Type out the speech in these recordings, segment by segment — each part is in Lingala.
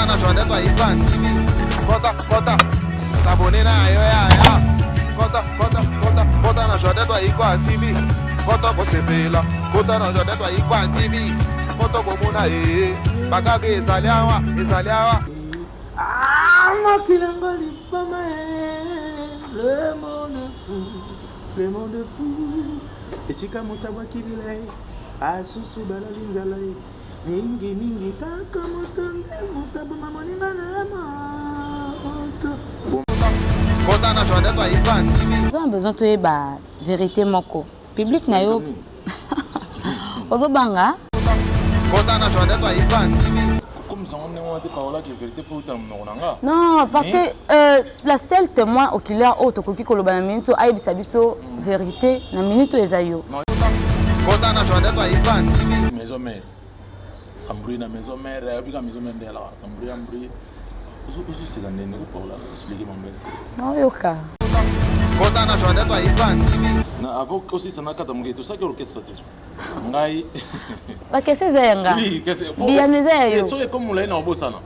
Kota na Jodette Waikwa TV. Kota, kota, s'abonner na yo ya ya. Kota, kota, kota, kota na Jodette Waikwa TV. Kota kosepela, kota na Jodette Waikwa TV. Kota komona eh, bakaka ezali awa, ezali awa. Ah, mokili yango liboma eh, le monde fou, le monde fou. Esika moto abwaki bilei, asusu balali nzala ye. Mingi mingi kaka moto nde moto aboma moninga na ye moto. Kota na Jodette Waikwa TV. Toza na besoin toyeba vérité moko public na yo ozobanga. Kota na Jodette Waikwa TV. Comme ça, on est on a parole qui vérité faut utala monoko na nga. Non, parce que la seule témoin oculaire oyo tokoki koloba na minute oyo ayebisa biso vérité na minute oyo eza yo. Kota na Jodette Waikwa TV. Maison mère. S'embrouille na maison mère, abika maison mère ndela, s'embrouille embrouille. Ozo seka ndenge ko Paola, expliquer mambo esi. Naoyoka. Kota na Jodette Waikwa TV. Na avant aussi ça na kata moke, tout ça que orchestre ti. Ngai. Baquestion eza ya nga. Oui, question. Biyano eza ya yo. Soki comme molai na obosana.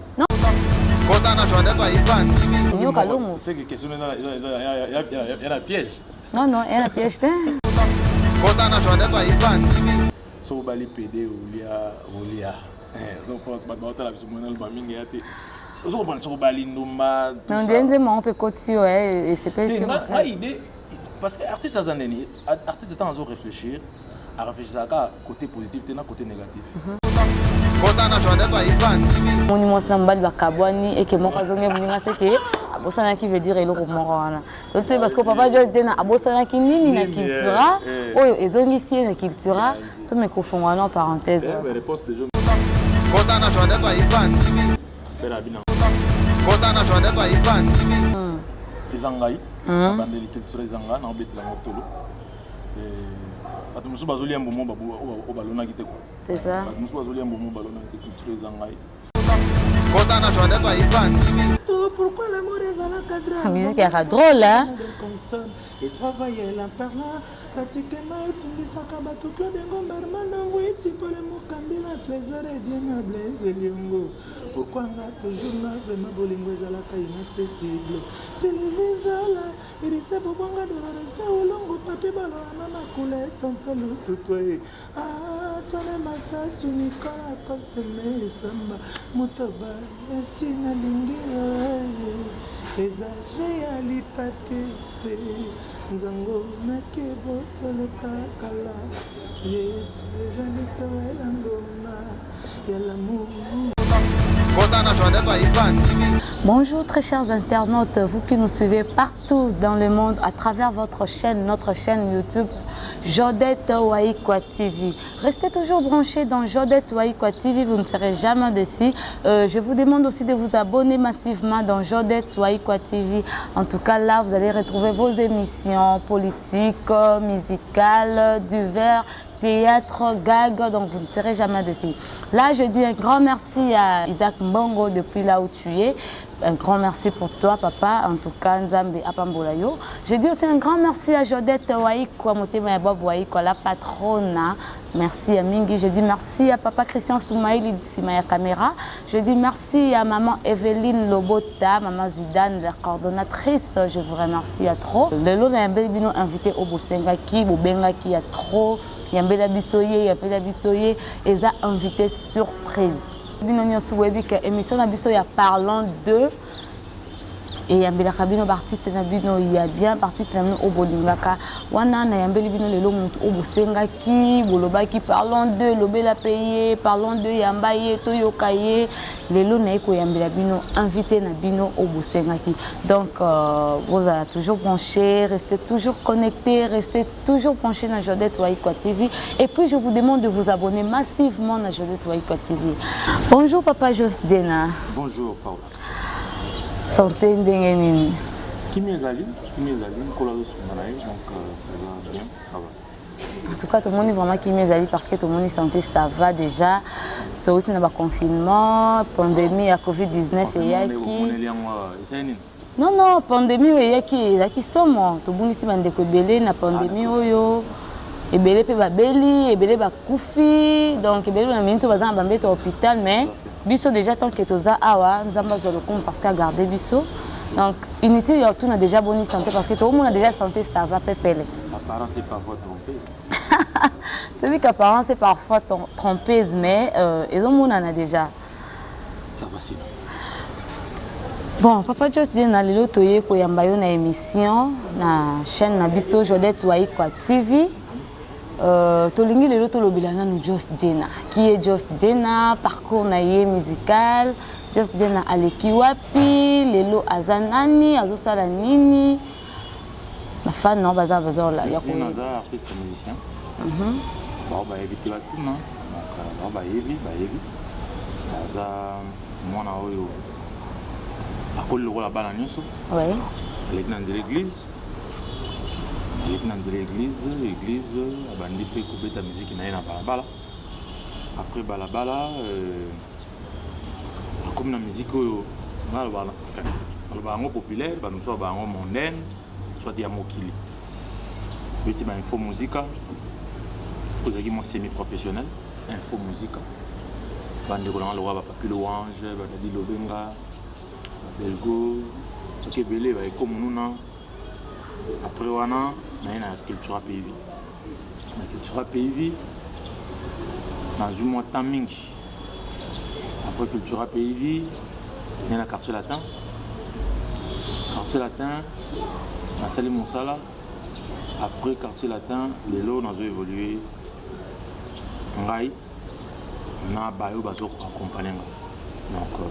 Kota na Jodette Waikwa TV. Nyoka longo. C'est que question eza eza eza ya ya ya ya na piège. Non, eya na piège te. Kota na Jodette Waikwa TV. Soki obali pede olia olia. Bato baotala biso mwana loba mingi ya te. Ozo comprendre soki obali ndumba. Tout Non, ça. nde nzembo yango mpe ekoti yo esepelisi Te, yo nga makasi. Idée parce que artiste aza ndeni, artiste ntango azo réfléchir, aréfléchissaka côté positif te na côté négatif. Kota na Jodette Waikwa TV. Moni mwasi na mobali bakabwani, eke moko azongi moninga, seke abosanaki, veut dire eloko moko wana to te, parce que papa George Dena abosanaki nini na Nini, Cultura eh. oyo ezongisi ye na Cultura. To me kofongwa na parenthèse Eh, wana. mais réponse déjà. Kota na Jodette Waikwa TV. Pera bina. Kota na Jodette Waikwa TV. Eza ngai abandeli Culture, eza ngai na obetela yango tolo. Bato mosusu bazolia mbomo oyo balonaki te quoi. C'est ça. Bato mosusu bazolia mbomo balonaki te. Culture eza ngai. Kota na Jodette Waikwa TV. Oh, pourquoi l'amour ezalaka drame? Musique yaka drôle, hein? Consonne et travailler en parlant pratiquement etungisaka bato. Claude Ngomba, Armando Ngwiti, Pole Mokambila, Trésor Ediena, Blaise Eliongo. Pourquoi nga toujours nga vraiment bolingo ezalaka inaccessible? Sylvie Zala, Irise Bobonga, Doloresa Olongo, Papi Balola, Mama Kule, Tonto Lututwe, ah, Tone Masasu, Nicola Coste, Mesamba Motoba, esi nalingi yo eza je ya lipate te nzango nakebotoloka kala yesu ezali toela ngoma ya l'amour. Kota na Jodette Waikwa TV. Bonjour très chers internautes, vous qui nous suivez partout dans le monde à travers votre chaîne, notre chaîne YouTube Jodette Waikwa TV. Restez toujours branchés dans Jodette Waikwa TV, vous ne serez jamais déçus. Je vous demande aussi de vous abonner massivement dans Jodette Waikwa TV. En tout cas là, vous allez retrouver vos émissions politiques, musicales, divers, théâtre, gag, donc vous ne serez jamais déçus. Là, je dis un grand merci à Isaac Mbongo depuis là où tu es. Un grand merci pour toi, papa. En tout cas, Nzambe apambola yo. Je dis aussi un grand merci à Jodette Waikwa, Motema ya Bob Waikwa, la patronne. Merci à Mingi. Je dis merci à papa Christian Soumaïli, Simaya Caméra. Je dis merci à maman Evelyne Lobota, maman Zidane, la coordonnatrice. Je vous remercie à trop. Lelo nayambeli bino invité oyo bosengaki, bobengaki ya trop. Yambela biso ye, yambela biso ye. Eza invité surprise. Bino nyonso boyebi ke émission na biso ya Parlons 2 eyambelaka bino baartiste na bino ya bien, baartiste na bino oyo bolingaka. Wana nayambeli bino lelo motu oyo bosengaki, bolobaki Parlons 2 lobela mpe ye, Parlons 2 yamba ye, toyoka ye. Lelo naye koyambela bino invité na bino oyo bosengaki. Donc bozala toujours branché, restez toujours connecté, restez toujours branché na Jodette Waikwa TV. Et puis je vous demande de vous abonner massivement na Jodette Waikwa TV. Bonjour papa Jos Diena. Bonjour Paola. Santé ndenge nini? Kimi ezali, kimi ezali, nkolo azosunga na ye, donc eza bien, ça va. En tout cas, tomoni vraiment kimi ezali parce que tomoni santé ça va déjà. Touti na baconfinement, pandémie ya Covid-19 eyaki. Omoneli yango esali nini? Non, pandémie oyo eyaki ezalaki somo. Tobungisi bandeko ebele na pandémie oyo, ebele mpe babeli, ebele bakufi, donc ebele na minute oyo baza na bambeto ya hôpital, mais Tout. Biso déjà tant que toza awa, Nzambe azwa lokumu parce que agarde biso. Donc inutile ya tuna déjà boni santé parce que toomona déjà santé, ça va pepele. Apparence est parfois trompeuse. Toyebi qu'apparence est parfois trompeuse, mais ezomonana déjà. Ça va sinon. Bon, papa Jos Diena, lelo toye koyamba yo na émission na chaîne na biso Jodette Waikwa TV. Tolingi lelo tolobela nanu Jos Diena. Qui est Jos Diena? Parcours na ye musical. Jos Diena aleki wapi? Lelo aza nani? Azosala nini? Bafan nao baza besoin ya Jos Diena koyeba. aza artiste musicien. Bao bayebi te, batuna. Donc bao bayebi, bayebi. Aza mwana oyo akoli lokola bana nyonso. Aleki na nzela église, aleki na nzela église, abandi mpe kobeta miziki na ye na balabala. Après balabala, akomi na miziki oyo nga alobaka, enfin alobaka yango populaire, bato mosusu balobaka yango mondaine, soit ya mokili. Beti ba Info Musica, ozalaki mwa semi professionnel. Info Musica, bandeko nanga lokola bapapi Louange, badadi Lobenga, babelgo, soki ebele baekomonuna. Après wana, naye na Cultura Pays Vie. Na Cultura Pays Vie, nazwi mwa temps mingi. Après Cultura Pays Vie, naye na Quartier Latin. Quartier Latin, nasali mosala. Après Quartier Latin, lelo nazo évolue ngai na bayo bazo accompagne nga. Donc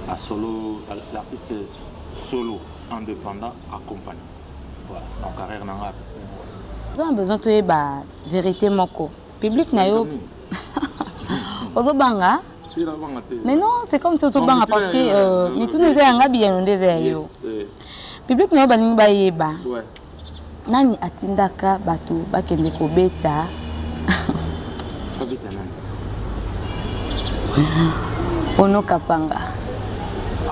la solo, l'artiste solo indépendant accompagné, voilà. Donc carrière na nga. Oza na besoin toyeba vérité moko. Public na yo ozobanga. Mais non, c'est comme si ozobanga parce que mituna eza yanga, biyano nde eza ya yo. Public na yo balingi bayeba nani atindaka bato bakende kobeta. Babeta nani? Ono Kapanga.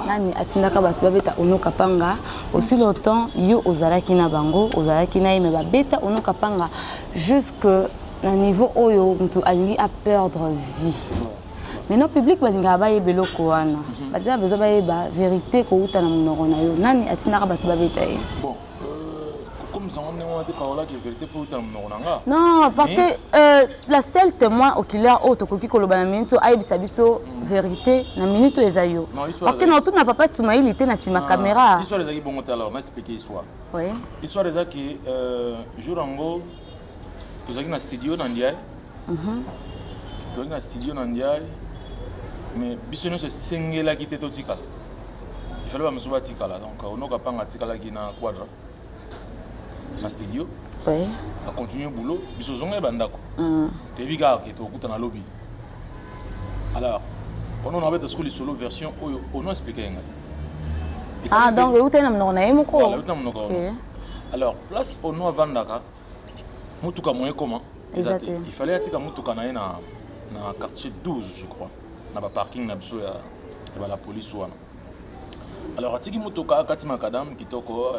Nani atindaka bato babeta Ono Kapanga aussi longtemps yo ozalaki na bango, ozalaki na ye, mais babeta Ono Kapanga jusque na niveau oyo moto alingi aperdre vie? Maintenant public balingaka bayeba eloko wana, baza besoin bayeba vérité kowuta na monoko na yo. Nani atindaka bato babeta ye? Bon, comme sango ndenge wana te, parolaki vérité faut uta na monoko na nga. Non, parce que la seule témoin oculaire oyo tokoki koloba na minute oyo ayebisa biso vérité na minute oyo eza yo. Non, histoire Parce que na otuna papa Sumaili te na nsima caméra. Histoire ezalaki bongo te. Alors naexplique histoire. Oui. Histoire ezaki jour yango tozalaki na studio na Ndiaye. Tozalaki na studio na Ndiaye, mais biso nyonso esengelaki te totikala, il fallait bamosusu batikala. Donc Onoka Panga atikalaki na Quadra na studio. Acontinue boulot, biso ozonga ye bandako. Toyebi kaka ke tokutana lobi. Alors ono nabeta sikoyo lisolo version oyo ono explique ye ngai. Ah, donc eutali na monoko na ye moko. Voilà, euti na monoko. Alors place ono avandaka, motuka moye ekoma eza te. Il fallait atika motuka na ye na quartier 12, je crois, na baparking na biso ya bala police wana. Alors atiki motuka, akati macadam kitoko,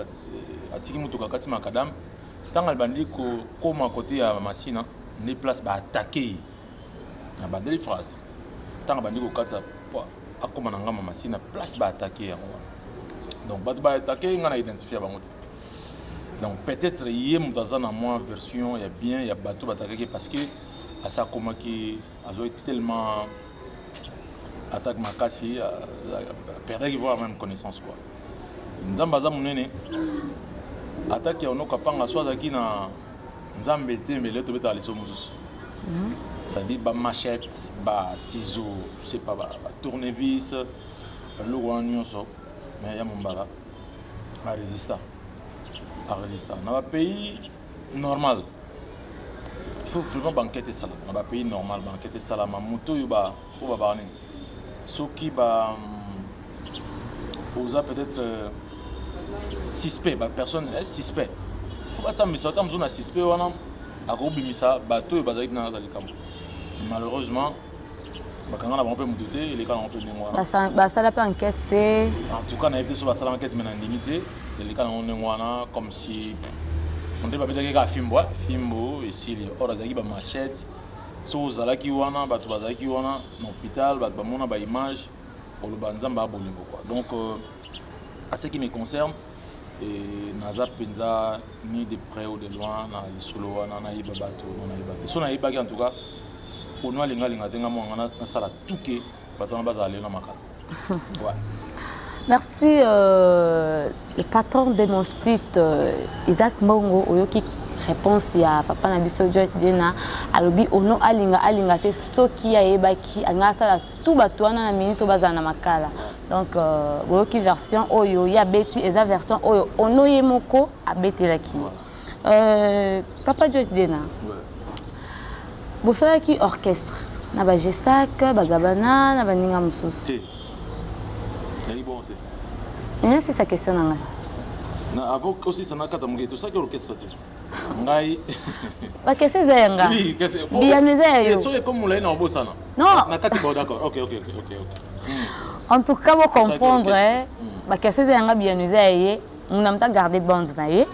atiki motuka, akati macadam. Ntango abandi kokóma kote ya Masina, nde place baattaque ye. Na bandeli phrase, ntango abandi kokatisa po akóma na ngambo ya Masina, place baattaque yango wana. Donc bato baattaque, nga na identifie bango te. Donc peut-être ye moto aza na mwa version ya bien ya bato baattaquaki, parce que asi akomaki, azwaki tellement attaque makasi, perdaki voire même connaissance quoi. Nzambe aza monene. Attaque ya Onoka Panga, so azalaki na Nzambe te, mbele tobetaka liso mosusu, c'est-à-dire bamachette, baciseau, je sais pas, batournevis, biloko wana nyonso. Mais ya Mombala arésista, arésista. Na bapays normal, il faut vraiment baenquête esalama. Na bapays normal, baenquête esalama. Moto oyo oyo babaka nini, soki ba oza peut-être suspect, bapersonne suspect, faut basambisa. Ata mosusu na suspect wana akobimisa bato oyo bazalaki na likambo. Malheureusement, bakanga na bango mpe motu te, eleka nango mpe ndenge wana. Basala mpe enquête te? En tout cas, nayebi te so basala enquête, mais nandimi te. Eleka nango ndenge wana, comme si onde babetaki kaka fimbo, fimbo esili. Or azalaki bamachette. Soki ozalaki wana, bato bazalaki wana na hôpital, bato bamona baimage, oloba Nzambe ya bolingo quoi. Donc à ce qui me concerne, et naza mpenza ni de près ou de loin na lisolo wana. Nayeba bato, nayeba te. So nayebaki, en tout cas ono alingalinga te, nga mwanga nasala tuke bato wana bazala lelo na Makala, ouais. Merci le patron de mon site, Isaac Mbongo. Oyoki réponse ya papa na biso Joyce Diena. Alobi ono alinga alinga te, soki ayebaki, alinga asala tout bato wana na minute oyo bazala na Makala. Donc boyoki version oyo ye abeti, eza version oyo ono ye moko abetelaki. Papa Joyce Diena, bosalaki orchestre na bagesak, bagabana na baninga mosusu? Te, ezali bongo te. Maintenant, c'est sa question na ngai. Na avant osisa, na kata moke, tosalaki orchestre te, ngai. Baquestion eza ya nga, biyano eza ya yo. Soki ekomi molai na obosana. Non. Na kati. Bon, d'accord, ok. En tout cas, bocomprendre, baquestion eza ya nga, biyano eza ya ye. Muna moto agarde bande na ye,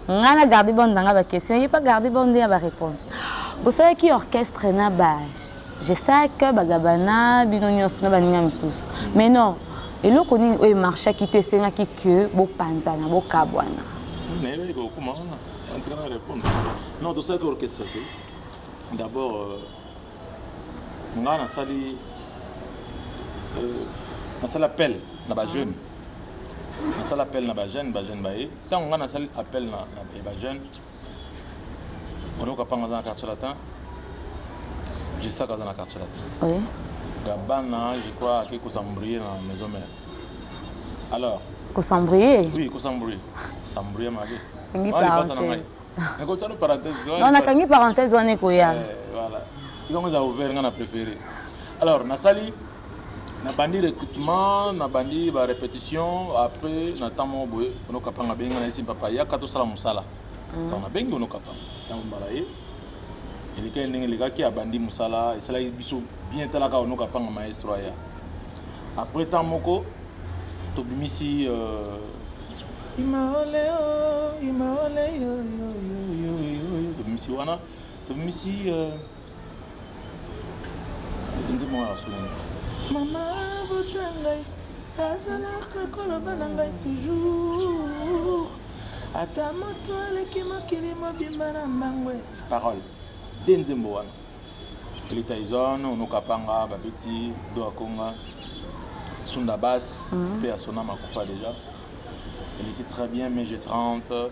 nga na garde bande na nga baquestion, ye mpe garde bande ya baréponse. Bosalaki orchestre na ba Gesak, bagabana, bino nyonso na baninga misusu. Mais non, eloko nini oyo emarchaki te, esengaki ke bopanzana, bokabwana? Nayebaki kokoma wana, antika na répondre. Non, tosalaki orchestre te. D'abord nga nasali appel na bajeune, nasali appel na bajeune, bajeune baye. Ntango nga nasali appel na ya bajeune, onoka panga aza na Quartier Latin, Jesaka aza na Quartier Latin, Gabana, je crois, ake kos'embrouiller na Maison Mère. Alors Kos'embrouiller? Oui, kos'embrouiller, s'embrouiller mabe. Kangi Wana lipasa na ngai. parenthèse. Nakotia no parenthèse. Non, nakangi parenthèse wana, ekoya. Voilà, tikango eza ouvert, nga na préféré. Alors nasali, nabandi recrutement, nabandi barépétition. Après, na temps moko boye, Onokapanga abengi nga, nayesi papa, yaka tosala mosala. Donc nabengi Onokapanga, ntango mbala ye elekaki ndenge elekaki, abandi mosala, esalaki biso bien. Talaka Onokapanga, maestro aya. Après temps moko, tobimisi Imaole o Imaole yo yo yo yo yo yo. Tobimisi wana, tobimisi nzembo wana basolani. Mama bota ngai azalaka koloba na ngai toujours: ata moto aleki mokili mobimba na mbangwe. Parole de nzembo wana, Eli Tyson, Onokapanga babeti do akonga Sunda Bass mpe mm. Asona makufa déjà, eleki très bien. Mais je 30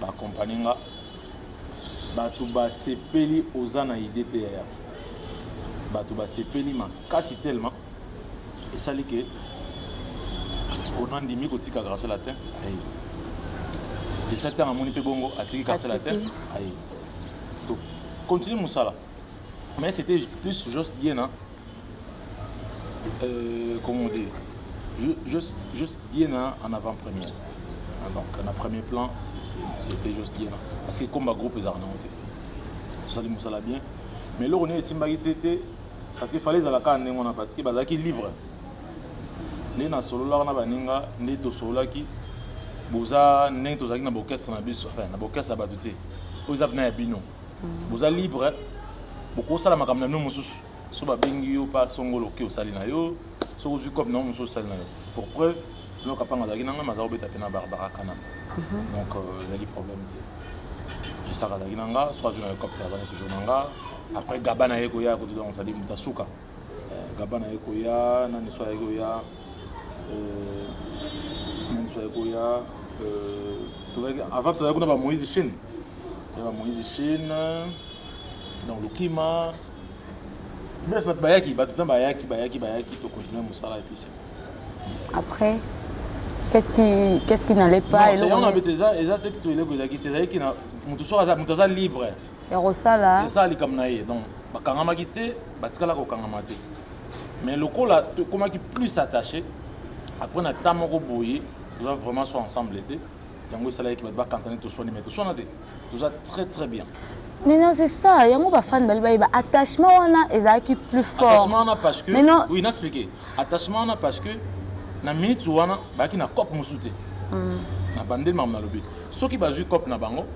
baaccompagne nga, bato basepeli. Oza na idée te yaya, bato basepeli makasi tellement esali ke ono andimi kotika Quartier Latin aye. Esa ntango amoni mpe bongo, atiki Quartier Latin aye, to continue mosala. Mais c'était plus Jos Diena, comment on dit, Jos Diena en avant-première. Donc en premier plan, c'était Jos Diena, parce que comme groupe ezalaka nango te, tosali mosala bien. Mais eloko nini esimbaki te te, parce que fallait ezala kaka ndenge wana, parce que bazalaki libre. Nde nasololaka na baninga, nde tosololaki, boza ndenge tozalaki na baorchestre na biso, enfin na baorchestre ya bato te, oyo eza mpena ya bino. Boza libre, bokosala makambo na bino mosusu. So babengi yo mpa songolo, oke, osali na yo. Soki ozwi cope na yo mosusu, osali na yo. Pour preuve, noka panga azalaki na nga, maza kobeta mpe na Barbara Kanam. Donc ezalaki problème te. Jisaka azalaki na nga, so azwi na hélicoptère, azalaki toujours na nga. Après, Gaba na ye koya koto, donc sadi moto asuka Gaba na ye koya nani, so ayaki koya nani, so ayaki koya avant, tozalaki kuna bamoïse Chine, ya bamoïse Chine, donc Lukima, bref, bato bayaki, bato mpe bayaki, bayaki, bayaki, tocontinue mosala et puis c'est Après, qu'est-ce qui n'allait pas? Non, yango na bete eza te to eloko ezalaki te, ezalaki na moto soki aza, moto aza libre Ya kosala. Esala likambo na ye. Donc bakangamaki te, batikala kokangama te. Mais lokola tokomaki plus attaché après, na temps moko boye, toza vraiment so ensemble te. Yango esalaki bato bakantani toswani, mais toswana te, toza très très bien. Mais non, c'est ça, yango bafani bali bayeba attachement wana ezalaki plus fort. Attachement wana parce que Mais non. Oui, naexpliqué. Attachement wana parce que na minute wana bayaki na cope mosusu te. Na bandeli makambo nalobi, soki bazwi cope na bango,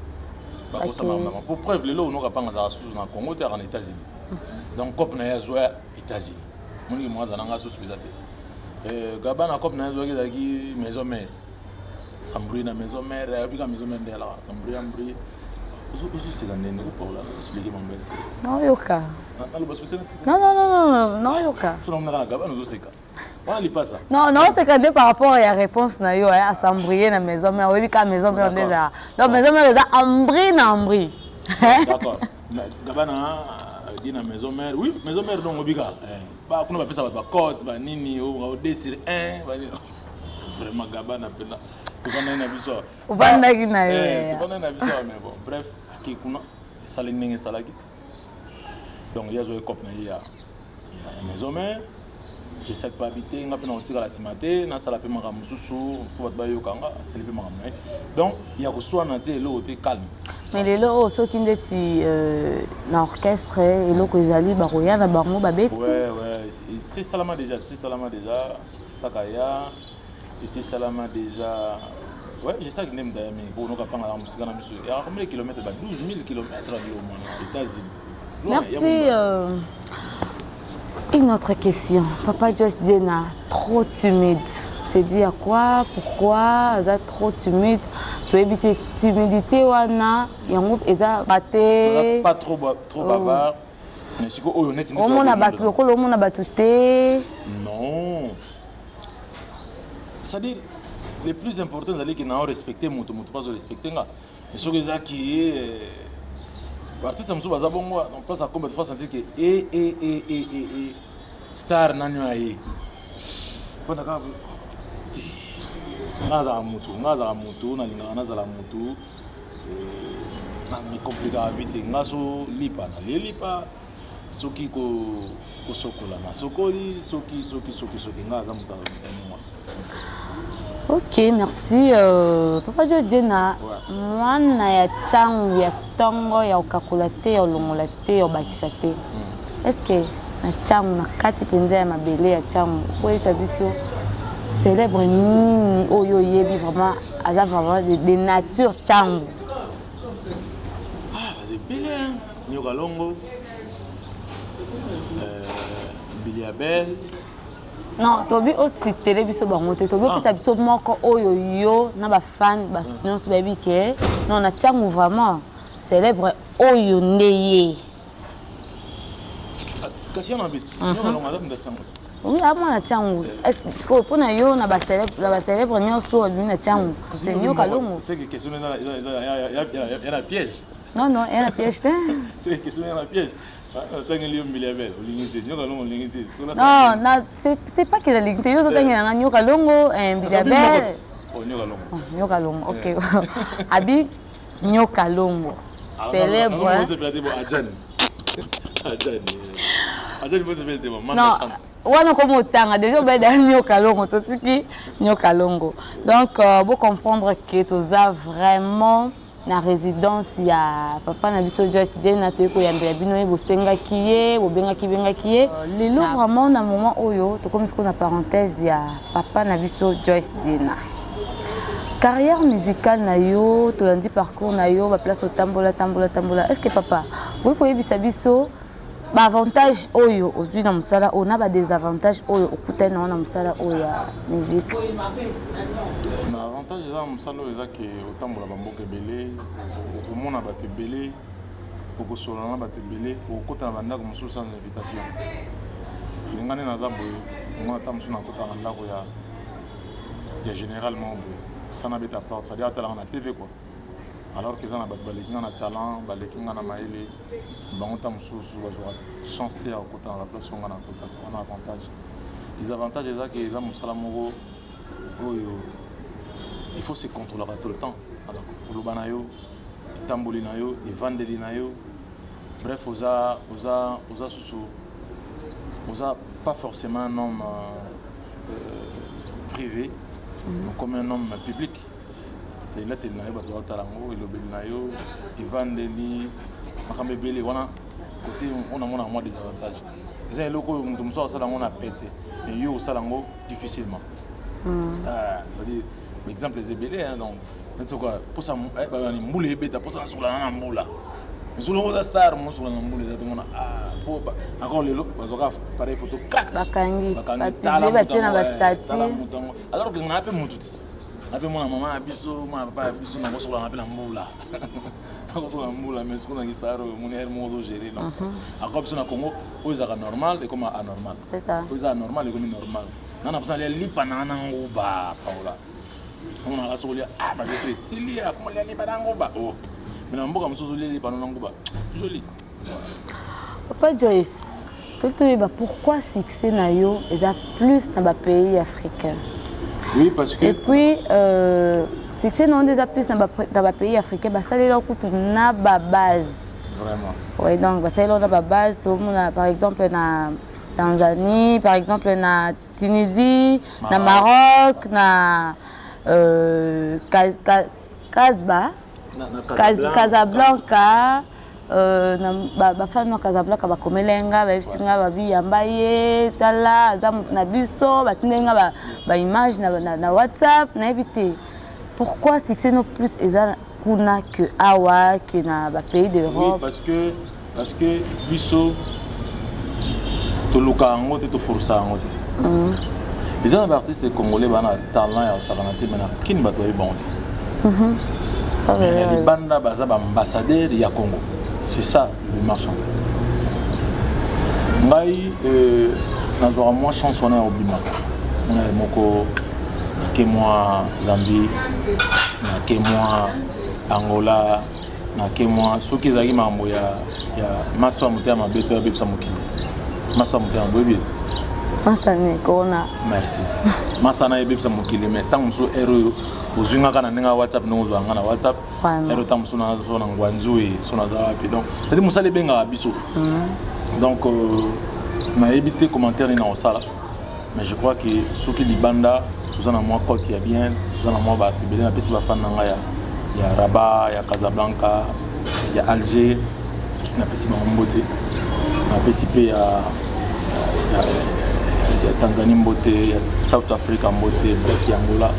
Bakosama mama. Pour preuve, lelo onoka panga za susu na Congo te na États-Unis. Donc cop na ye azwa États-Unis. Moniki mwa azala nga susu eza te. Gaba na cop na ye azwaki ezalaki maison mère. S'embrouille na maison mère, ayobi ka maison mère nde alaka. S'embrouille embrouille. Ozoseka ndenge kopaola expliquer mambo esi. Naoyoka. Naloba sote na tika. Non non non non, naoyoka. Sona mnaka na Gaba nozoseka. Wana lipasa. Non, naoseka nde par rapport ya réponse na yo, as'embrouiller na maison mère, oyebi ka maison mère nde ezala. Donc maison mère eza embrouille na embrouille. D'accord. Gaba na di na maison mère. Oui, maison mère donc obika. Ba kuna bapesa bato ba codes ba nini o 2 sur 1 ba vraiment Gaba na pena. Tovandaki na biso. Ovandaki na yo. Tovandaki na biso mais bon, bref, ake kuna esali ndenge esalaki. Donc ye azwaki cope na ye ya maison mère. Je sais pas habiter nga mpe na kotikala nsima te, nasala mpe makambo mosusu fo bato bayoka nga, asali mpe makambo na ye. Donc ya koswana te, eloko te, calme. Mais lelo oyo soki ndeti na orchestre eloko ezali, bakoya na bango babeti. Ouais, c'est salama déjà, c'est salama déjà, sakaya et c'est salama déjà. Ouais, je sais que ndem dayami po noka panga na mosika na biso ya combien de kilomètres, ba 12 000 kilomètres ya biloko mwana États-Unis. Merci. Une autre question. Papa Joyce Diena, trop timide. C'est dit à quoi? Pourquoi aza trop timide? Toyebi te timidité wana yango eza bate. Pas trop trop bavard. Mais siko oyo neti omona bato lokola omona bato te. Non. C'est-à-dire le plus important ezali ke na respecter moto, moto mpo azo respecter nga. Soki ezaki ye artiste mosusu baza bongo, donc place akomba faut sentir que e e e e e e star nani oyo aye mpona kaka te. Nga azala motu, nga azala motu, nalingaka nazala motu, na micompliquaka vie te. Nga so lipa nalie lipa, soki kosokola nasokoli, soki soki soki soki nga aza moto ya. Ok, merci. Papa Joyce Diena, mwana ya ntango ya ntongo ya kokakola te, ya kolongola te, ya kobakisa te. Est ce que na ntango na kati mpenza ya mabele ya ntango okoyebisa biso célèbre nini oyo oyebi vraiment aza vraiment de nature ntango? Ah, baza ebele. Nyoka Longo, Mbilia Bel. Non, tobi ocitele biso bango te, tobi opesa biso moko oyo yo na bafan bato nyonso bayebi ke non, na ntango vraiment célèbre oyo nde ye. Kasi yana beti Nyoka Longo aza mpenza ntango. Oui, amwana ntango sikoyo mpona yo na bacélèbre nyonso oyo babimi na ntango, c'est Nyoka Longo. C'est que question eza ya na piège. Non, eya na piège te. C'est que question eza na piège. Otangeli yo Mbilia Bel, olingi te, Nyoka Longo olingi te. Non, na c'est pas que nalingi te, yo ozotangela nga Nyoka Longo, Mbilia Bel. Oh, Nyoka Longo. Nyoka Longo, ok, abi Nyoka Longo célèbre. Adjani, Adjani, Adjani, bosepela te. Non, wana komi otanga déjà obeda Nyoka Longo, totiki Nyoka Longo. Donc bocomprendre que toza vraiment na résidence ya papa na biso Joyce Diena, toyei koyambela bino ye, bosengaki ye, bobengaki bengaki ye. Lelo vraiment na moment oyo tokomi sikoyo na parenthèse ya papa na biso Joyce Diena. Carrière musicale na yo, tolandi parcours na yo, baplace otambola tambola tambola. Est ce que papa okoki koyebisa biso baavantage oyo ozwi na mosala oyo na badésavantage oyo okutani nango na mosala oyo ya musique? Na avantage eza na mosala oyo eza ke otambola bamboka ebele, okomona bato ebele, okosolola na bato ebele, okokota na bandako mosusu sans invitation. Nga nde naza boye, ngo ata mosusu nakota na ndako ya général moko boye sans nabeta porte, c'est-à-dire atalaka na TV quoi, alors que eza na bato baleki nga na talent, baleki nga na mayele, bango ta mosusu bazwaka chance te ya kokota na baplace oyo nga nakotaka wana. Avantage, désavantage eza ke eza mosala moko oyo il faut se contrôlaka tout le temps. Alors koloba na yo, etamboli na yo, evandeli na yo, bref, oza susu oza pas forcément un homme privé, comme un homme public. Elateli na yo, bato baotala yango, elobeli na yo, evandeli, makambo ebele wana. Côté oyo namona mwa désavantage eza eloko oyo moto mosusu asala yango na pete, mais yo osala yango difficilement. Ah, c'est-à-dire Exemple eza ebele, hein, donc neti okoa posa eh, mbula ebeta posa nasokola na mbula solo oza star mosokola na mbula eza tomona ah, po encore lelo bazwaka pareil photo crack bakangi bapublie batie na bastatut alors que nga mpe motu ti nga mpe mwana mama ya biso mwana papa ya biso nakosokola nga mpe na mbula nakosokola na mbula mais sikoyo nangi star oyo omoni heure moko ozogere donc encore biso na congo oyo ezalaka normal ekoma anormal oyo ezalaka normal ekomi normal nga na posa lia lipa na na nguba paola omonaka soki olia ah bazoto esili akoma lia lipa na nguba oh mais na mboka mosusu olia lipa na nguba joli. Papa Joyce, toli toyeba pourquoi succès na yo eza plus na bapays africain. Oui, parce que et puis succès na yo nde eza plus na bapays africain, basalela kutu na babase. Vraiment. Oui, donc basalela na babase, tomona par exemple na Tanzanie, par exemple na Tunisie, Maroc. Na Maroc, na Casbah, Casablanca, na bafani na Casablanca bakomela nga, bayebisi nga babi yamba ye, tala aza na biso, batindeli nga ba image na WhatsApp, nayebi te pourquoi succès no plus eza kuna que awa que na ba pays d'Europe. Oui, parce que biso toluka yango te, toforsa yango te. Eza na baartiste congolais bana talent ya kosakana te, mais na kini bato bayebi bango te. Mais na libanda baza baambassadeur ya Congo, c'est ça le marche en fait. Ngai nazwaka mwa chance wana ya kobimaka ngai moko, nake mwa Zambie, nake mwa Angola, nake mwa soki ezalaki makambo ya maso ya motema mabe to yabebisa mokili, maso ya motema boyebi ete Masani corona. Merci. Masana ebebisa mokili, mais ntango mosusu heure oyo ozwi nga kaka na ndenge ya WhatsApp, ndenge ozwa nga na WhatsApp, heure ntango mosusu naza so na Ngwanzui, so naza wapi, donc c'est-à-dire mosala ebengaka biso. Donc nayebi te commentaire nini na kosala, mais je crois que soki libanda toza na mwa cote ya bien, toza na mwa bato ebele. Napesi bafan na ngai ya Rabat, ya Casablanca, ya Alger, napesi bango mbote. Napesi mpe ya Tanzanie mbote, ya South Africa mbote, bref, ya Angola,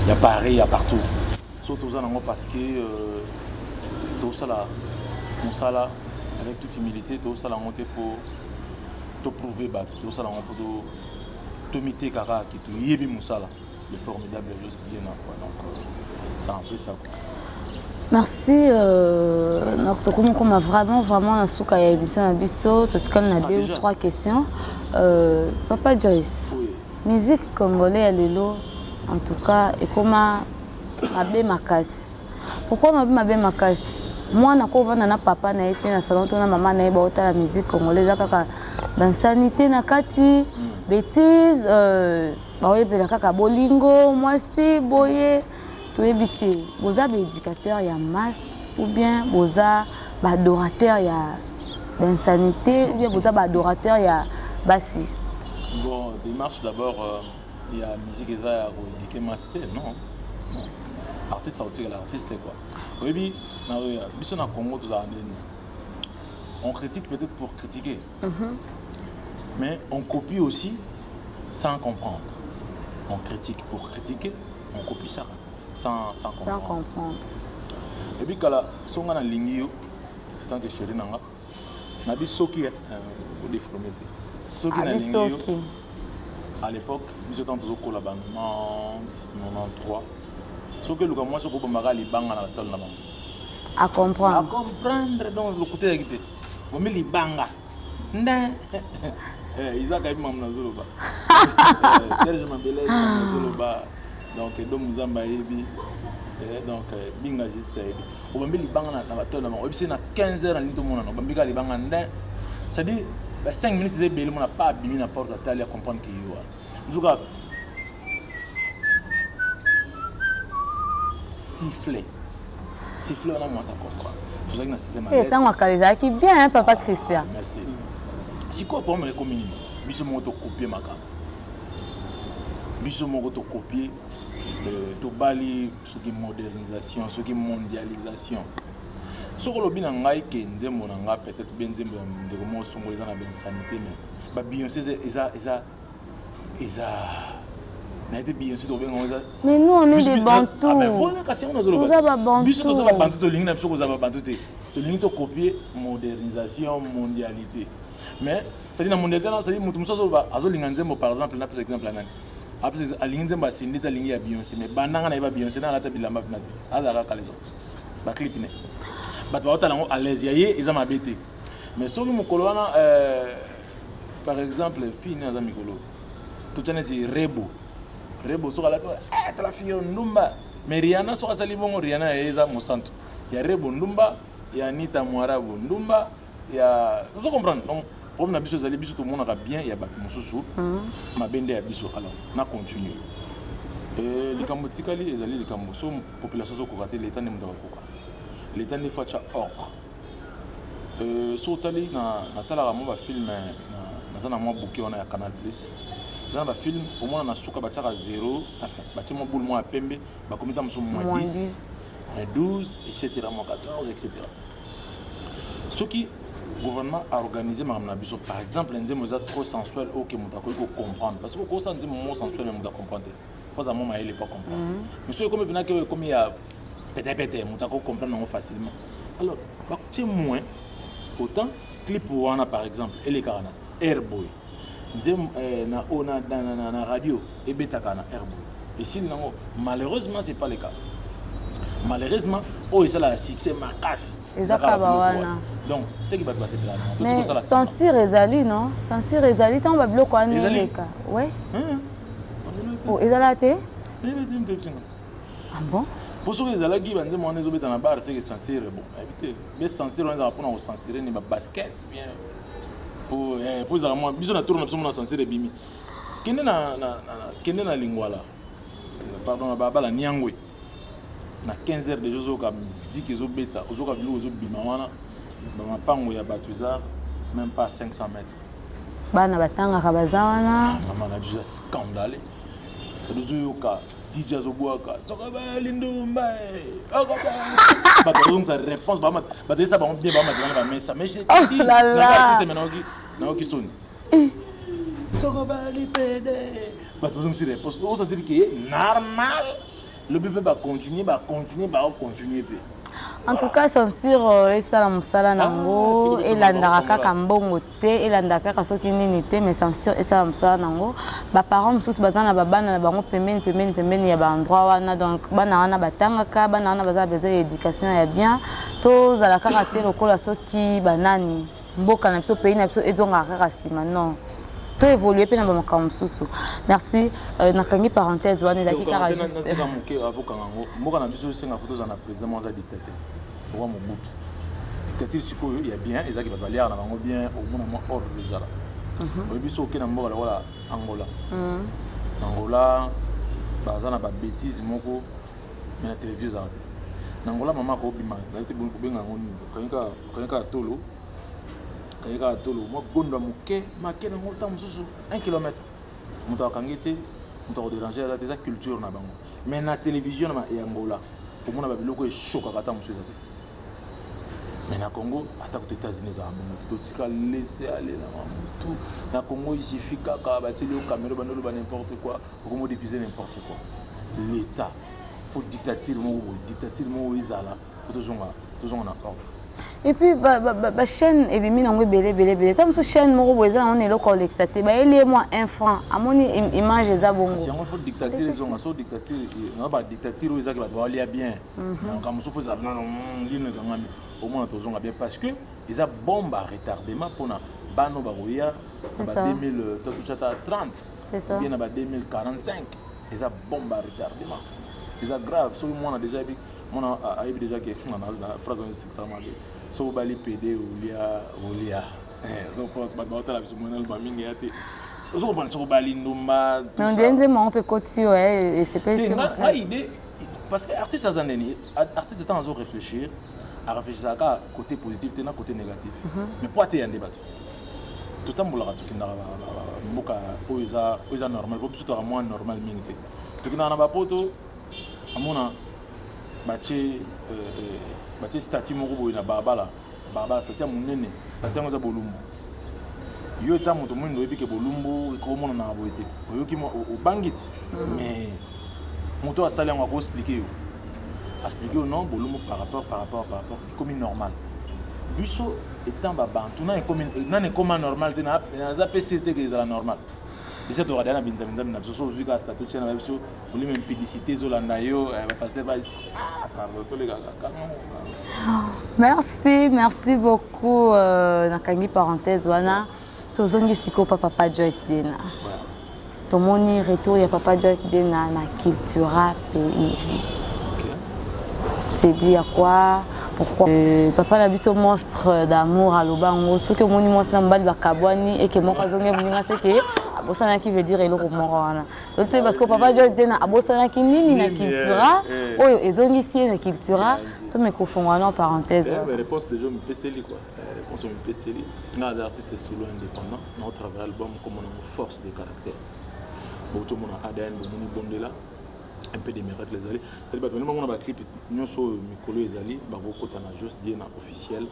ya Paris, ya partout. So toza nango parce que tosala mosala avec toute humilité, tosala yango te mpo toprouve bato, tosala yango mpo tomiteka kaka ke toyebi mosala, le formidable Jos Diena, quoi. Donc c'est un peu ça, quoi. Merci. Tokomi koma vraiment vraiment na suka ya émission na biso, totikali na deux ou trois questions. Papa Joyce, oui. Musique congolais ya lelo en tout cas ekoma mabe makasi. Pourquoi mabe mabe makasi? Mwana kovanda na papa na ye te na salon to na mama na ye, baotala musique congolais, eza kaka bansanité na kati, bêtise, baoyebela kaka bolingo mwasi boye, toyebi te. Boza baéducateur ya masse ou bien boza baadorateur ya bainsanité ou bien boza baadorateur ya basi? Bon, démarche d'abord ya musique eza ya koéduquer masse te, non, non. Artiste akotikala artiste, quoi. Oyebi biso na Congo tozala ndeni, on critique peut-être pour critiquer, mais on copie aussi sans comprendre. On critique pour critiquer, on copie ça sans comprendre. Sans comprendre. Et puis kala so nga nalingi yo tant que chéri na nga, nabi soki odéforme te, soki nalingi yo. À l'époque biso ntango tozokola ba 90, 93, soki eluka mwasi okobambaka libanga na batalo na bango. À comprendre. À comprendre. Donc lokuta ezalaki te, bomi libanga nde Isaac ayebi mamu nazoloba, Serge Mabele ayebi mamu nazoloba, donc do Muzamba ayebi, donc Binga juste ayebi. Obambi libanga na batolo na bango, oyebisi na 15 heures nalingi tomonana, obambi kaka libanga nde, c'est-à-dire ba 5 minutes eza ebele, mona pa abimi na porte, atali, acomprendre ke yo wana nzuka sifflet sifflet wana, mwasi acomprendre. Tozalaki na système. Ntango akala ezalaki bien, papa Christian. Merci. Sikoyo problème ekomi nini? Biso moko tokopie makambo, biso moko tokopie, tobali soki modernisation, soki mondialisation. Soki olobi na ngai ke nzembo na ngai peut-être be nzembo ya ndeko moko songolo eza na bainsanité, mais baBeyoncé eza Naye te Beyoncé tokobenga yango eza. Mais nous on est des Bantous. Ah mais Bantous. voilà kasi yango nazoloba. Toza ba Bantous. Biso toza ba Bantous tolingi na biso kozala ba Bantous te. Tolingi to copier modernisation, mondialité. Mais c'est-à-dire na mondialité na c'est-à-dire moto mosusu azoloba azolinga nzembo par exemple napesa exemple ya nani apesa alingi nzembo ya Cindy te alingi ya Beyoncé mais banda nga nayeba Beyoncé na alata bilamba mpena te azalaka caleçon ba clip ne bato baotala yango à l'aise ya ye eza mabe te mais soki mokolo wana euh, par exemple fille ne aza mikolo totya neti rebo rebo soki alati eh, tala fille oyo ndumba mais riana soki asali bongo riana ya ye eza mosantu ya rebo ndumba ya anita mwarabu ndumba ya ozo comprendre donc problème na biso ezali biso tomonaka bien ya bato mosusu mabe nde ya biso. Alors na continue likambo etikali ezali likambo so population azokoka te, leta nde moto akokoka, leta nde faut atya ordre. So otali natalaka mwa bafilm, naza na mwa bouquet wana ya Canal Plus, eza na bafilm omona na suka batiaka 0, enfin batie mwa boule mwa ya pembe, bakomi ta mosusu moins Moins 10, 10. Moins 12, etc., moins 14, etc. Soki gouvernement aorganize makambo na biso, par exemple nzembo eza trop sensuel, oke moto akoki kocomprendre, parce que okosala nzembo mo sensuel mais moto acomprendre te, faut aza mwa mayele po comprendre. Mais soki ekomi mpenaki oyo ekomi ya petepete, moto akocomprendre yango facilement, alors batie moins autant clip wana par exemple elekaka na air boye, nzembo na, oyo na radio ebetaka na air boye, esili nango. Malheureusement c'est pas le cas. Malheureusement oyo esalaka succès makasi eza kaka wana. Donc seki bato basepelaka nango. Mais censure ezali, non? Censure ezali ntango babiloko wana Ezali. eleka, ouais. Oh, ezala te? Ah bon? Mpo soki ezalaki banzembo wana ezobeta na bar, seke censure. Bon, nayebi te be censure wana ezalaka mpona kocensure ni babasket bien po ezalaka mwa biso na tour na biso mona censure ebimi. Kende na, kende na Lingwala, pardon, na balabala Niangwe, na 15 heures déjà ozoyoka musique ezobeta, ozoyoka biloko ezobima wana. Bamapango ya bato eza même pas 500 mètres. Bana batangaka baza wana. Mama na biso eza scandale, cedi ozoyoka DJ azobwaka soki bayali ndumba, bato bazongisa réponse, bato esa bango bien, bamatela na bamesa. Mais je Oh là là. nayoki soni soko bali pede, bato bazongisi réponse, osentir ke normal lobi mpe bacontinue, bacontinue, baocontinue mpe. En tout cas censure esala mosala nango. Ah, tika Elandaka biso. Kaka mbongo te, elandaka kaka soki nini te, mais censure esala mosala nango. Baparent mosusu baza na babana na bango pembeni pembeni pembeni ya baendroit wana, donc bana wana batangaka, bana wana baza na besoin ya éducation ya bien. Tozala kaka te lokola soki banani mboka na biso, pays na biso ezongaka kaka nsima. Non, to évolue mpe na bamakambo mosusu. Merci. Nakangi parenthèse wana, ezalaki kaka juste. Nateka moke avokanga yango. Mboka na biso esenga faut tozala na président moko aza dictateur roi Mobutu. Dictature sikoyo ya bien ezalaki bato baliaka na bango bien, omona mwa ordre ezala. Oyebi so oke na mboka lokola Angola, Angola baza na babêtise moko, mais na télévision ezalaka te. Na Angola mama akobima ezali te, kobenga yango nini, okangi kaka tolo, okangi kaka tolo, mwa gondo ya moke make nango, ntango mosusu 1 kilomètre, moto akangi te, moto akodéranger aza te. Eza culture na bango. Mais na télévision ya Angola omona babiloko eshokaka, ata mosusu eza te. Mais na Congo, ata kuta États-Unis ezala bongo te. Totika laisser aller na mamutu. Na Congo il suffit kaka batieli yo caméra, bando oloba n'importe quoi, okomo diffuser n'importe quoi. L'état faut dictature moko boye, dictature moko ezala po tozonga na ordre. Et puis bachaîne ebimi nango ebele ebele ebele. Ta mosusu chaîne moko boye eza nango na eloko olekisa te, bayeli ye mwa 1 franc, amoni image eza bongo. Kasi yango faut dictature ezonga. So dictature na badictature oyo ezaki bato baolia bien, makambo mosusu faut ezala nano lino ekangami, omona tozonga bien, parce que eza bombe à retardement mpona bano bakoya na C'est ba ça. 2000 tata 30 C'est ça. ou bien na ba 2045. Eza bombe à retardement, eza grave. Soki mwana déjà ayebi, mwana ayebi déjà ke na phrase oyo esekisaka mabe, soki obali pede olia olia, bato baotala biso, mwana aloba mingi ya te, ozokomprendre, soki obali ndumba, tout Mais on ça. dirait nzembo yango mpe ekoti oyo esepelisi. Te, nga idée, parce que artiste aza ndeni, artiste ntango azo réfléchir, aréfléchissaka kaka côté positif te na côté négatif. Mais po ateya nde bato totambolaka, tokendaka mboka oyo eza normal, po biso toka mwa normal mingi te. Tokendaka na bapoto, amona batie statue moko boye na balabala, balabala, statue ya monene, statue yango eza bolumbu. Yo eta moto mwindo oyebi ke bolumbu ekomonana boye te, oyoki obangi ti, mais moto asali yango akoexpliquer yo, expliquer yo non, bolumbu par rapport ekomi normal. Biso étant babantu nani ekomi, nani ekoma normal te. Naza mpe sûr te ke ezala normal. Déjà tokadaya na binzambi na biso. So ozwi kaka statut tia na biso, olimi impudicité ezolanda yo, bapasteur ba, pardon, tolekaka kaka. Merci, merci beaucoup. Nakangi parenthèse wana. Tozongi sikoyo pa papa Joyce Diena. Tomoni retour ya papa Joyce Diena na Cultura Pays Vie. C'est dit à quoi? Pourquoi? Papa na biso monstre d'amour aloba yango: soki omoni mwasi na mobali bakabwani, eke moko azongi moninga, seke abosanaki, veut dire eloko moko wana te, parce que papa Joyce Diena abosanaki nini na Cultura oyo ezongisi ye na Cultura? To kofongola na parenthèse. Réponse déjà mipeseli quoi, réponse mipeseli. Nga aza artiste solo indépendant, na travaille album komona ngo Force de caractère. Botomona ADN, bomoni bondela un peu de miracle ezali. Cest bato bani bamona baclip nyonso oyo mikolo ezali, bakokota na Jos Diena Officiel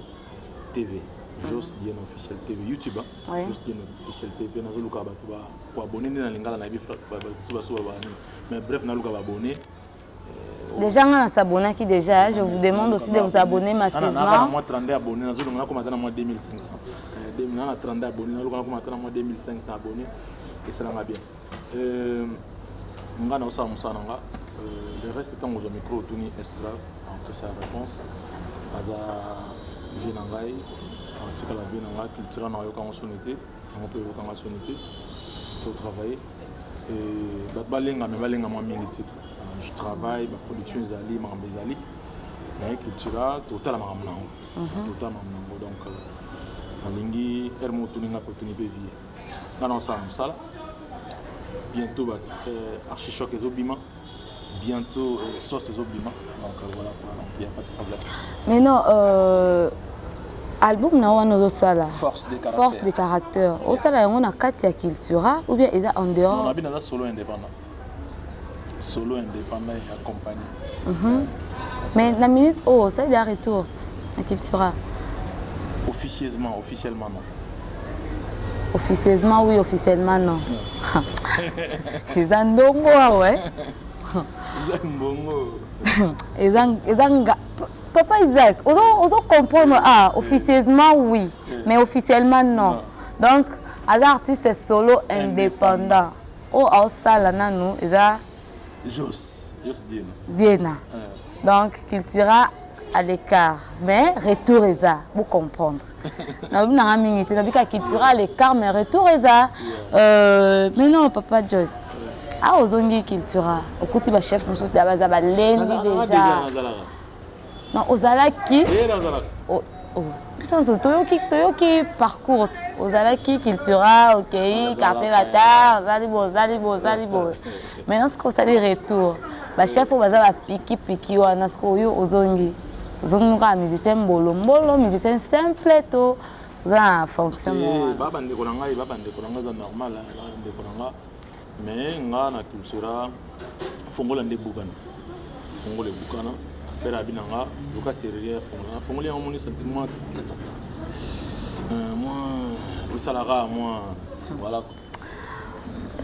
TV, Jos Diena Officiel TV YouTube, Jos Diena Officiel TV. Nazoluka bato koabonner nde na lingala, nayebi ti baso banini, mais bref, naluka baabonner. Déjà, nga nasabonaki déjà. Je vous demande aussi de vous abonner massivement. Moi 32 abonnés, nazolonga nakoma ata na mwa 2500. Na 32 abonnés, naluka nakoma ata na mwa 2500 abonnés, esalanga bien. Nga na osala mosala na nga, le reste, ntango ozwa micro otuni esclave, apesa réponse. Aza vie na ngai, atikala vie na ngai. Culture na yokango soni te, yango mpe oyokanga soni te. Totravaille, bato balenga, me balenga mwa mingi te. Je travaille, baproduction ezali, makambo ezali naye Cultura, totala makambo nango, totala makambo nango. Donc nalingi ere moko otuni nga mpe otuni mpe vie nga na osala mosala. Bientôt ba archichoc ezobima, bientôt sauce ezobima. Donc voilà quoi, donc il y a pas de problème. Mais non, album na wana ozosala, Force de caractère. Force de caractère, osala yango na kati ya Cultura ou bien eza en dehors? Non, nabi naza solo indépendant, solo indépendant et accompagné. Mais na minute oyo osali ya retour na Cultura? Officieusement, officiellement non. Officieusement oui, officiellement non, eza ndongo awa. Eza mbongo. Eza nga papa Isaac, ozo comprendre. Ah, officieusement oui, mais officiellement non. Donc aza artiste solo indépendant oyo aosala nanu eza Jos Diena. Diena. Donc Cultura à l'écart, mais retour eza. Bocomprendre, nalobi nanga mingi te, nabika Cultura à l'écart, mais retour eza. Mais non, papa Jos, awa ozongi Cultura, okuti bachef mosusu da baza balendi déjà. Non, ozalaki biso nyonso toyoki parcours. Ozalaki Cultura, okei Quartier Latin, ozali boye, ozali boye, ozali boye. Maintenant soki osali retour, bachef oyo baza bapikipiki wana, soki oyo ozongi, ozongi kaka musicien mbolombolo, musicien simple, to oza na fonction? Ba bandeko na ngai, ba bandeko na ngai, eza normal, bandeko na nga. Mais nga na Cultura, fongola nde ebukana, fongola ebukana. Pere abi na nga luka serrurier, fongola. Fongoli yango, moni senti mwa mwa osalaka mwa, voilà.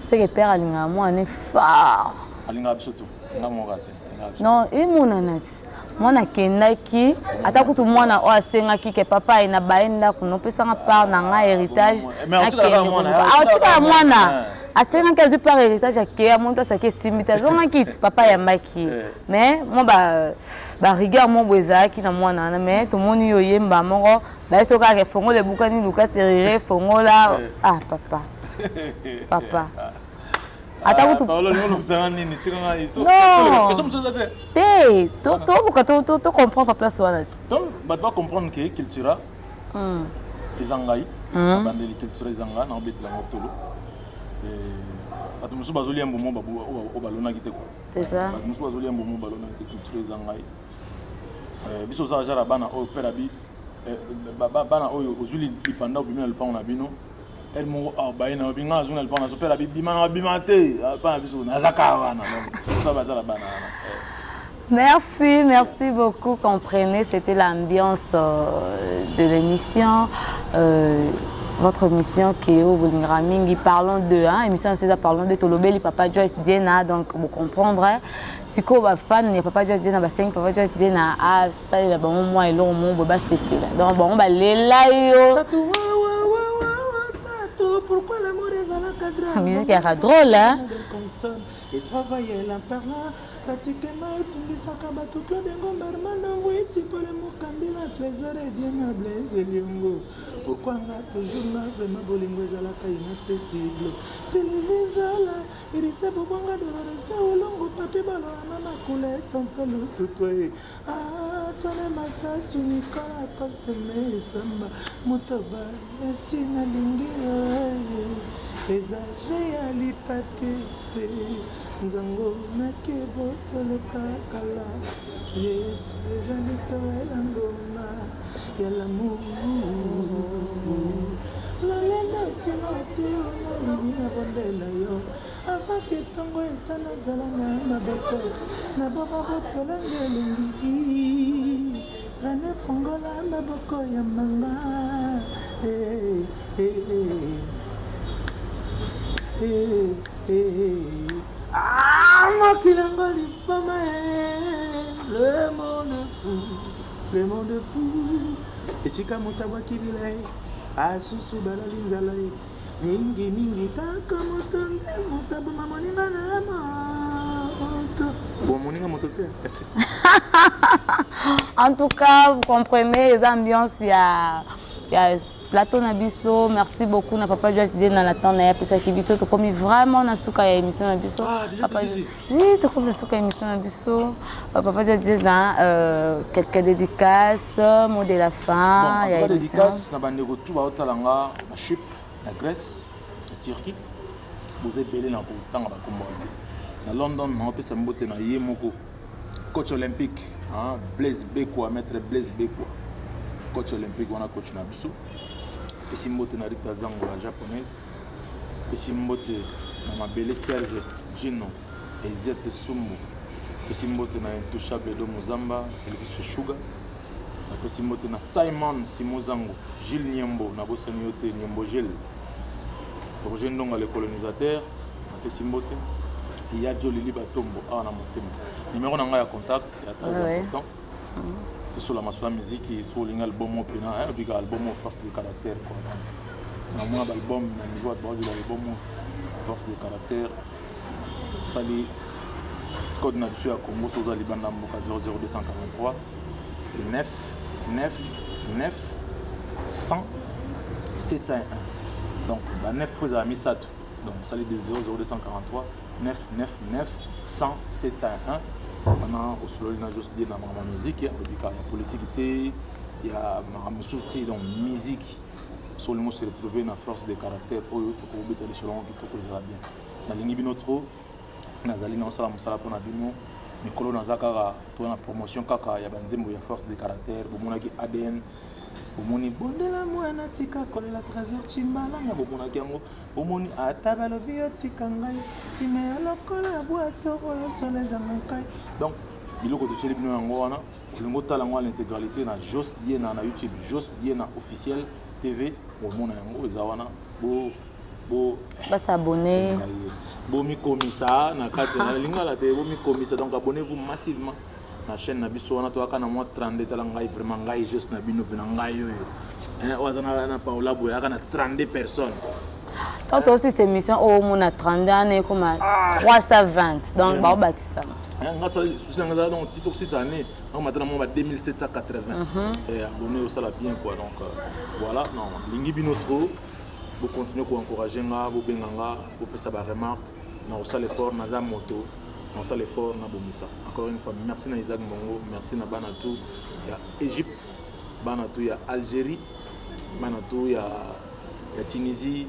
Seke père alingaka mwana fort. Alingaka biso tu, nga moko te. Non, emonana ti mwana akendaki, ata kutu mwana oyo asengaki ke papa ye na baye ndako, nopesanga part na ngai héritage. Aotikala mwana asengaki, azwi part héritage, akeya moni place ake, esimbi te, azongaki ti papa ayambaki. Mais mwa barigueur moko boye ezalaki na mwana wana. Mais tomoni yo oyemba moko, baye soki kaka efongola ebukani, luka serrure, fongola. Ah papa, papa, ata kutu te, tobuka tocomprendre place wana ti. Bato bacomprendre ke Cultura eza ngai, abandeli Cultura eza ngai, naobetela yango tolo. Bato mosusu bazolia mbomo oyo balonaki te kua, bato mosusu bazolia mbomo balonaki te. Cultura eza ngai. Biso oza jara bana oyo pere abi bana oyo ozwi lipanda, obimi na lupango na bino ere moko awa, baye na obi nga azwi na lupango na so, pere abi bima na bima te, pa na biso naza kaka wana. Donc bazala bana wana. Merci, merci beaucoup. Comprenez, c'était l'ambiance de l'émission. Votre émission qui est bolingaka mingi, Parlons de, hein, émission na biso eza Parlons de. Tolobeli papa Joyce Diena, donc bocomprendre sikoyo bafan ya papa Joyce Diena basengi papa Joyce Diena asalela bango mwa eloko moko boye basepela. Donc bango balela yo. Tatu, wa, wa, wa, wa, wa, tatu, pourquoi l'amour ezalaka drôle? Musique yaka drôle, hein? Consonne et travailler en parlant pratiquement etungisaka bato. Claude Ngomba, Armando Ngwiti, Pole Mokambila, Trésor Ediena, Blaise Eliongo. Pourquoi nga toujours nga vraiment bolingo ezalaka inaccessible? Sylvie Zala, Irise Bobonga, Doloresa Olongo, Papi Baloa, Mama Kule, Tonto Lututwe, ah, Tone Masasu, Nicolas Coste, Mesamba Motoba, esi nalingi yo, eza je ya lipate te. Nzango nakebotoloka kala, yes, ezali toela ngoma ya l'amour. Lolendo ntina te onalingi na bondela yo avant ke ntongo eta nazala na maboko na boba botolangi elengi. Rene, fongola maboko ya mama. Eh, eh, eh. Eh, eh. Ah, mokili yango liboma, eh. Le monde est fou, le monde est fou. Esika moto abwaki bilei, asusu balali nzala ye mingi mingi. Kaka moto nde moto aboma moninga na moto. Bon, moninga moto te, merci. En tout cas, vous comprenez les ambiances ya plateau na biso. Merci beaucoup na papa Joyce Diena na temps na ye apesaki biso. Tokomi vraiment na suka ya émission na biso. Ah, déjà? Papa, tosisi? Oui, tokomi na suka ya émission na biso. Papa Joyce Diena, quelques dédicaces, mot de la fin Bon, en ya tout cas, émission. dédicace na bandeko tu baotala nga na Chypre, na Grèce, na Turquie. Boza ebele na kotanga bakombo te. Na London, naopesa mbote na ye moko coach olympique, hein, Blaise Bekwa, maître Blaise Bekwa, coach olympique wana, coach na biso. Pesi mbote na Rita Zango, la japonaise. Pesi mbote na mabele Serge Gino Ezete Sumbu. Pesi mbote na intouchable Edo Mozamba, Elvis Shuga. Napesi mbote na Simon Simozango, Gilles Niembo, nabosani yo te, Niembo Gilles, Roger Ndonga le colonisateur. Napesi mbote ya Jolili Batombo awa na motema. Numéro na ngai ya contact ya très important, tosola masolo ya miziki. So olingi album oyo mpena obika album oyo Force de caractère quoi, namona baalbum na niveau bato bazela album oyo Force de caractère. Osali code na biso ya Congo, so oza libanda mboka, 00243 9 9 9 100 701. Donc ba 9 fois ezala misato. Donc osali de 00243 9 9 9 100 701 wana, osololi na Jos Die na makambo ya musique. Obika ya politike te, ya makambo mosusu te. Donc musique, so olingi ose retrouver na Force de caractère oyo, tokobeta lisolo yango kitoko, ezala bien. Nalingi bino trop. Nazali naosala mosala mpona bino. Mikolo naza kaka mpona promotion kaka ya banzembo ya Force de caractère. Bomonaki ADN, bomoni Bondela mwana tika kolela, Trésor Chimbalanga, bomonaki yango. Bomoni ata balobi yo tika ngai nsima ya lokola ya bwato oyo solo ezanga nkai. Donc biloko totieli bino yango wana. Olingi otala yango à l'intégralité na Jos Diena na YouTube, Jos Diena officiel TV, omona yango eza wana. Bo bo Basabone. Bomikomisa na kati na lingala te, bomikomisa. Donc abonnez-vous massivement na chaîne na biso wana. Toyaka na mwa 32. Tala ngai, vraiment ngai Jos na bino mpe na ngai oyo, oyo aza na Paola boye, ayaka na 32 personnes. Quand aussi cette émission oyo omona 32 wana ekoma 320, donc baobakisama. Nga susi na nga eza donc ti tokosisa année donc maintenant mwa ba 2780 abonné, osala bien quoi. Donc voilà, non, lingi bino trop. Bocontinue koencourage nga, bobenga nga, bopesa baremarque na kosala effort. Naza moto, na kosala effort, nabongisa. Encore une fois, merci na Isaac Mbongo, merci na bana tu ya Égypte, bana tu ya Algérie, bana tu ya Tunisie,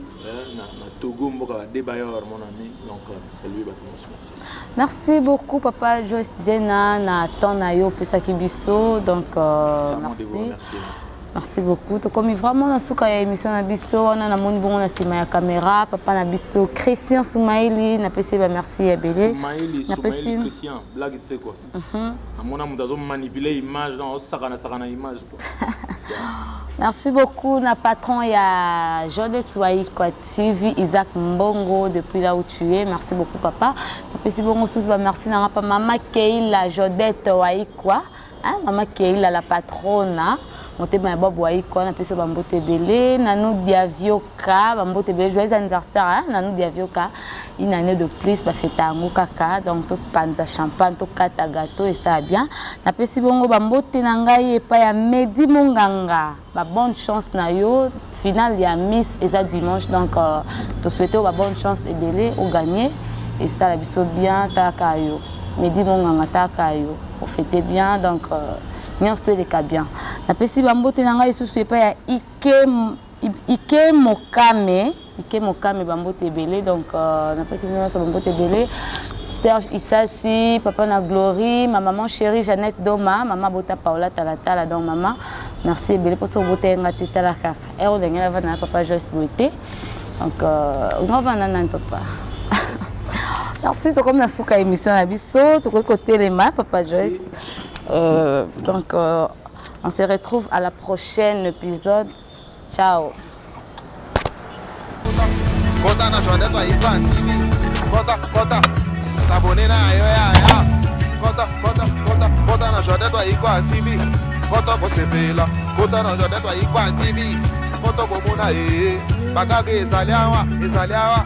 na Togo, mboka ba Debayor, mon ami. Donc salut bato nyonso, merci. Merci beaucoup papa Joyce Diena na temps na yo opesaki biso. Donc merci, merci, merci. Merci beaucoup. Tokomi vraiment na suka ya émission na biso wana. Namoni bongo na nsima ya caméra papa na biso Christian Soumaili, napesi ye bamerci ebele. Soumaili. Napesi Soumaili Christian, blague, tu sais quoi, amona moto azomanipule image, donc azosakana sakana image, quoi. Merci beaucoup na patron ya Jodette Waikwa TV, Isaac Mbongo, depuis là où tu es. Merci beaucoup, papa. Napesi bongo susu ba merci na pa mama Keila Jodette Waikwa, hein, mama Keila la patronne, motema ya Bob Waikwa, napesi bambote ebele. Nanu Diavioka, bambote ebele. Joyeux anniversaire, hein, Nanu Diavioka, une année de plus, bafeta yango kaka. Donc topanza champagne, tokata gâteau, esala bien. Napesi bongo bambote na ngai epai ya Medi Monganga, babonne chance na yo. Finale ya Miss eza dimanche, donc tosouhaite oyo babonne chance ebele, ogagné, esala biso bien. Talaka yo Medi Monganga, talaka yo, ofete bien. Donc nyonso to eleka bien. Napesi bambote na ngai lisusu epai ya Ike Mokame, Ike Mokame, bambote ebele. Donc napesi bino nyonso bambote ebele. Serge Isasi, papa na Glory, ma maman chérie Jeannette Doma, mama bota Paola Talatala. Donc mama, merci ebele mpo soki obota yenga te. Tala kaka ere ndenge navanda na papa Joyce boye te. Donc nga vanda nani, papa? Merci. Tokomi na suka émission na biso, tokoki kotelema, papa Joyce. Donc on se retrouve à la prochaine épisode. Ciao. Kota na Jodette Waikwa TV. Kota, kota, s'abonner na yo ya. Kota, kota, kota, kota na Jodette Waikwa TV. Kota kosepela, kota na Jodette Waikwa TV. Kota komona e. Bakaka ezali awa, ezali awa.